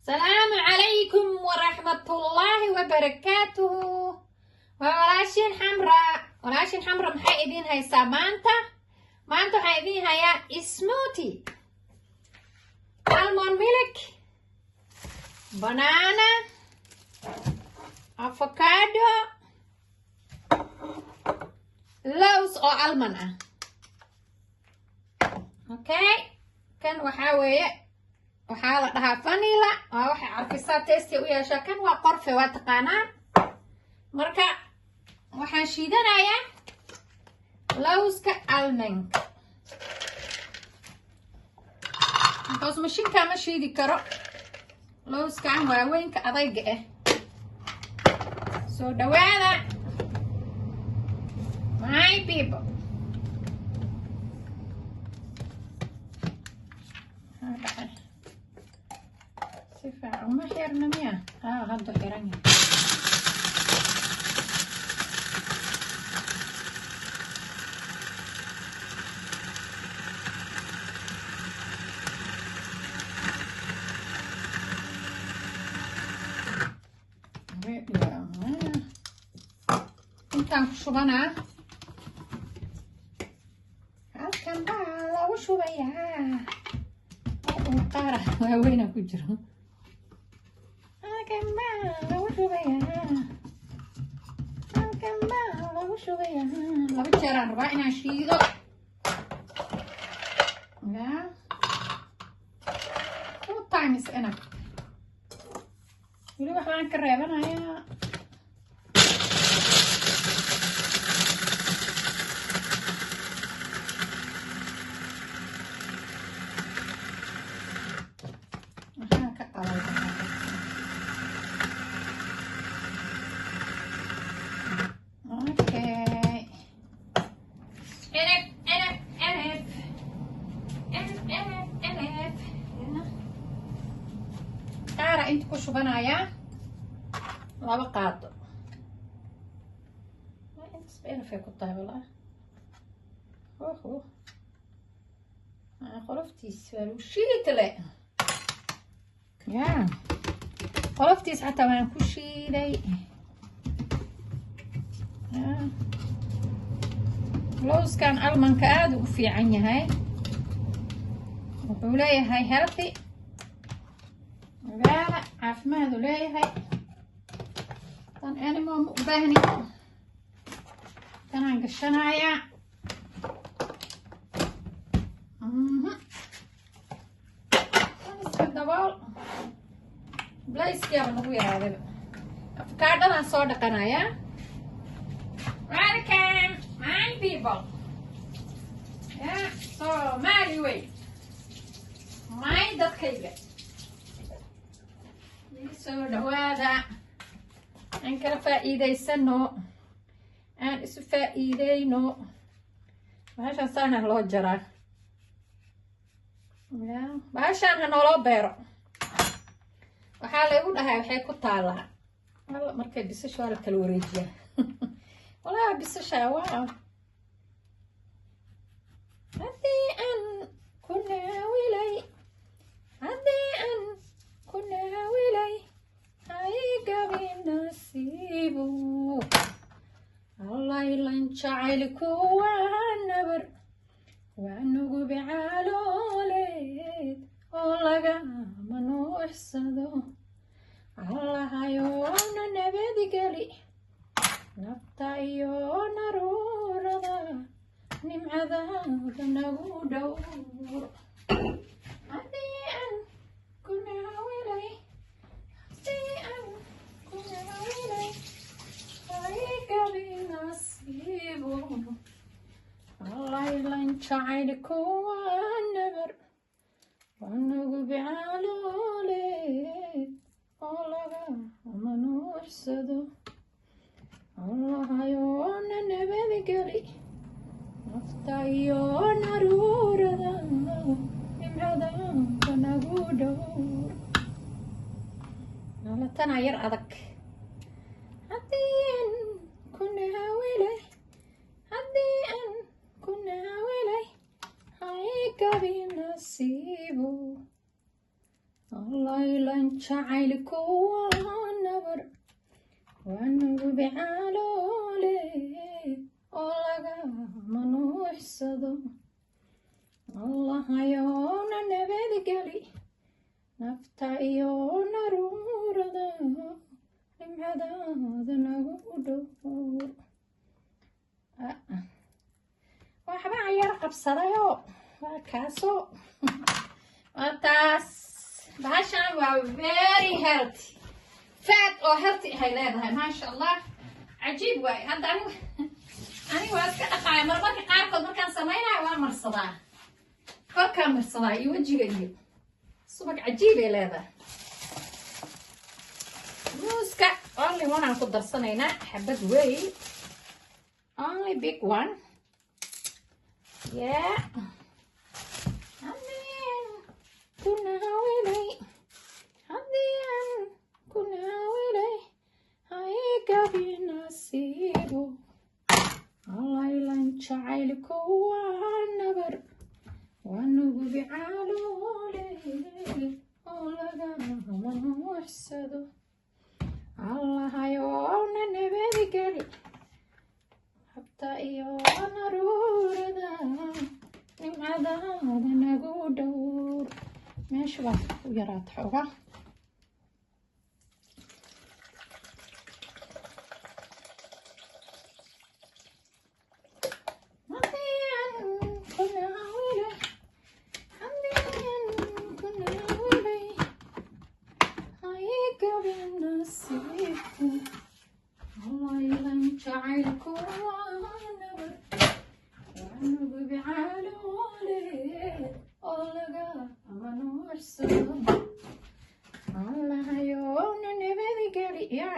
Salaamu calaykum waraxmatullaahi wabarakaatuhu. Waa walaashiin Xamra. Walaashiin Xamra maxay idiin haysaa maanta? Maanta waxaan idiin hayaa smoothie, almond milk, banana, avocado, lows oo almond ah. Okay, kan waxaa weeye, waxaa la dhahaa vanilla, waa waxay carfisaa, taste u yeeshaa. Kan waa qorfe, waa taqaanaa. Marka waxaan shiidanayaa lowska almondka because mashiinka ma shiidi karo lowskan waaweynka adayga ah. Soo dhawaada, my people. Maxaa dhacay? Si fiican uma xirna miya? Haa, hadda xiran yahay. Intaan ku shubanaa, halkan baa lagu shubayaa. Qaara waaweyna ku jiro. Halkan baa lagu shubayaa, halkan baa lagu shubayaa. Laba jeeraan rabaa inaan shiido ya, two times enough. Weli wax baan ka reebanayaa. Maxaan ka qalay? Okay, enep, enep, enep, enep, enep, enep. Qaara inta ku shubanayaa, laba qaado. Intas enafay ku tahay walaa. Oho, qoloftiis waa lagu shiidale ya, qoloftiis xataa waan ku shiiday. Lowskan almondka aada u fiican yahay, wuxuu leeyahay healthy, ogaada, caafimaadu leeyahay. Tan animo ma u baahni, tanaan gashanayaa. Tan iska dabool, blayskiyaaba nagu yaraadayba. Afakaadhadaan soo dhaqanayaa. Welcome, my people. Yeah, Somali way. My dadkayga. Ii soo dhawaada. Aan kala faa'iidaysano. Aan isu faa'iideyno. Bahashan saana loo jaraa. Yeah, bahashaan ha nooloo beero. Waxaa laygu dhahay waxay ku taalaa. Alla, markay bisasha waa la kala wareejiyaa. Walaa, bisasha waa haddii aan ku naawilay, haddii aan ku naawilay, haygabi nasiibu. Allaylan jacaylku waa nabar, waa nugubi calooleed oo lagama nuuxsado. Allahayoona nabadgeli nafta iyo naruurada, nimcadaada nagu dhowr. Haddii aan ku naawilay, haddii aan ku naawilay, haygabi nasiibu. Allaylan jacaylku waa nabar, waa nugubi calooleed oo lagama nuuxsado. Allahayoona nabadgeli nafta iyo naruurada, nimcadaada nagu dhowr. Nolotanaa yar adag. Haddii aan ku naawilay, haddii aan ku naawilay, haygabi nasiibu. Ilan jacaylku waa nabar, waa nugubi caloole oo lagama nuuxsado. Allahayowna nabadgeli nafta iyo naruurada, nimcadaada nagu dhowr. Waxbaa yar qabsadayoo, waa kaasoo, waa taas. Bahashan waa very healthy, fat oo healthy ahay leedahay, maasha Allah, cajiib waay. Hadda aniga waa iska dhaqaaya. Marmarka qaarkood markaan samaynayo waa marsadaa, korkaan marsadaa iyo wejiga iyo subag. Cajiib ay leedahay. Muuska only one aan ku darsanaynaa, xabad wey, only big one, yeah. Haddii ku naawilay, haddii aan ku naawilay, haygabi nasiibo. Allaylan jacaylku waa nabar, waa nugubi caloole oo lagama nuuxsado. Allahayowna nabadgeli habta iyo naruurada, nimcadaada nagu dhowr. Meesha baa u yaraata xoogaa. Haddii aan ku naawilay, haddii aan ku naawilay, haygabi nasiibku. Allaylan jacaylku waa nabar, waa nugubi caloole oo lagama nuuxsado. Allahayowna nabadgeli ya.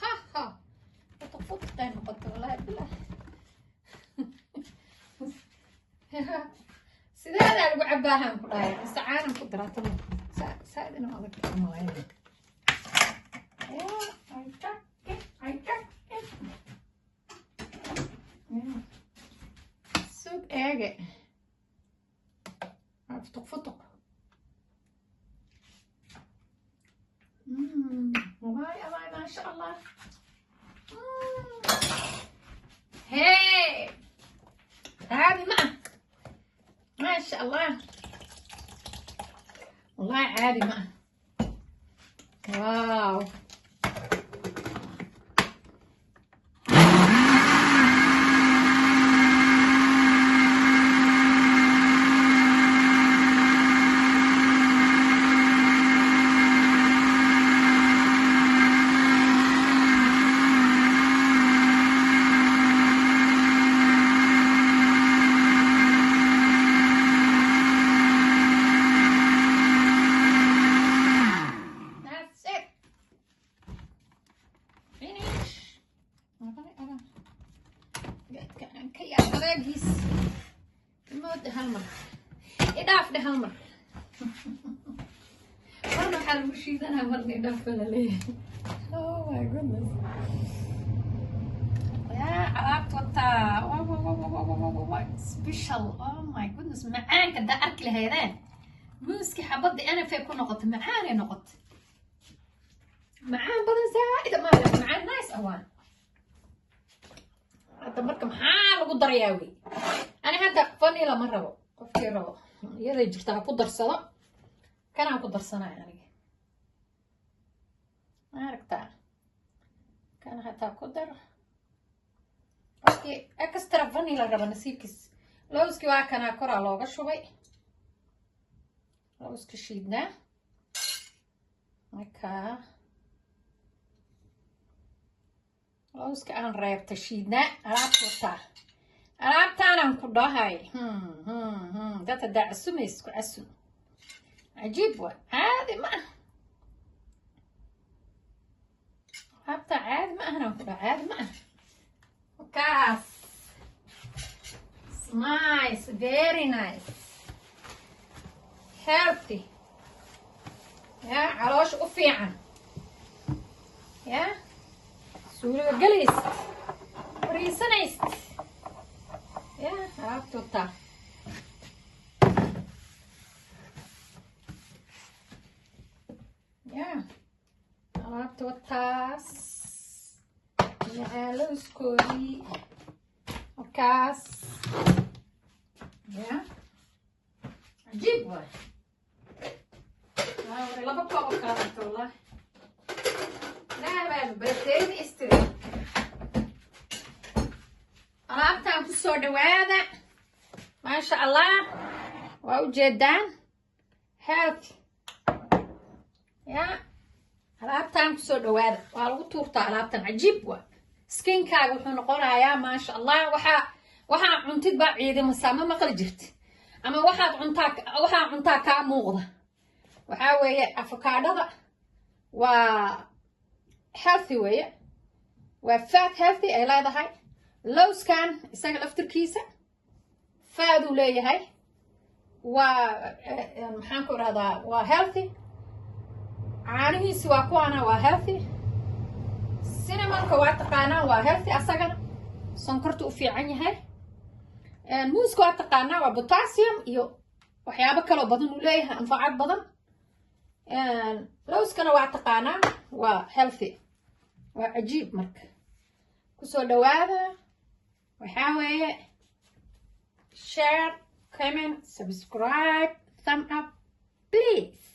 Ha ha, futuq noqoto, wallahi bilah. Sideedaa lagu cabaahaan ku dhahay, mise caanan ku daraatamo saaid inuu adag malaya. Yeah, I got it, I got it. Yeah. Sug eege. Waa futuq futuq. Wallahi wallahi, maasha Allah. Hey, caadi ma ah, maasha Allah, wallahi caadi ma ah. Wow. That's it. Finish. Geedka aan ka yaab adeegiis. Mood hal mar. Idhaaf dheh hal mar. Marna waxaa lagu shiidanaa, marna idhaaf baa la leeyahay. Oh my goodness. Yaa alaabta wataa. Wow. Special. Oh my goodness. Macaanka daa arki lahaydeen. Muuski xabadda NFA ku noqotay, macaanay noqotay. Macaan badan zaaid ma leh, macaan nice ah waan. Hadda marka maxaa lagu darayaa wey? Ani hadda vanilla ma rabo, qofkii rabo. Iyaday jirta ha ku darsado. Kanaan ku darsanaya aniga, ma aragtaa? Kan hataa ku dar. Qofkii extra vanilla raba, nasiibkiis. Lowski waa kanaa, koraa looga shubay lowska shiidnaa. Markaa lowska aan reebta shiidnaa, alaabta wataa, alaabtaanaan ku dhahay. Dad haddaa casumays, ku casum. Cajiib wa, caadi ma ah alaabtaa, caadi ma ahanaan ku dhahay, caadi ma ah. Kaas nice, very nice, healthy ya, caloosha u fiican ya, suuliga gelaysid, fariisanaysid ya, alaabta wataa ya, alaabta wataas macaalowskoodii markaas ya, cajiib waay. Laba koob oo qaadanta, wallahi ilaah baa barateedi istiri. Alaabtaan kusoo dhawaada, maasha Allah, waa ujeedaan, healthy ya. Alaabtaan kusoo dhawaada, waa lagu tuurtaa alaabtan, cajiib waa. Skinkaaga wuxuu noqonayaa maasha Allah. Waxaa cuntid baa ciidamasaa, ma maqli jirti? Ama waxaad cuntaa, waxaa cuntaa kaa muuqda. Waxaa weeye afakaadhada waa healthy weeye, waa fat healthy ay leedahay. Lowskan isaga laftirkiisa faaduu leeyahay, waa maxaan ku idhahdaa, waa healthy. Caanihiisi waa kuwaana, waa healthy. Cinnamonka waa taqaanaa, waa healthy asagana, sonkorta u fiican yahay. Muuska waa taqaanaa, waa potassium iyo waxyaabo kaloo badan uu leeyahay, anfacad badan. Lowskana waa taqaanaa, waa healthy, waa cajiib. Marka kusoo dhawaada, waxaa weeye share, comment, subscribe, thumb up please.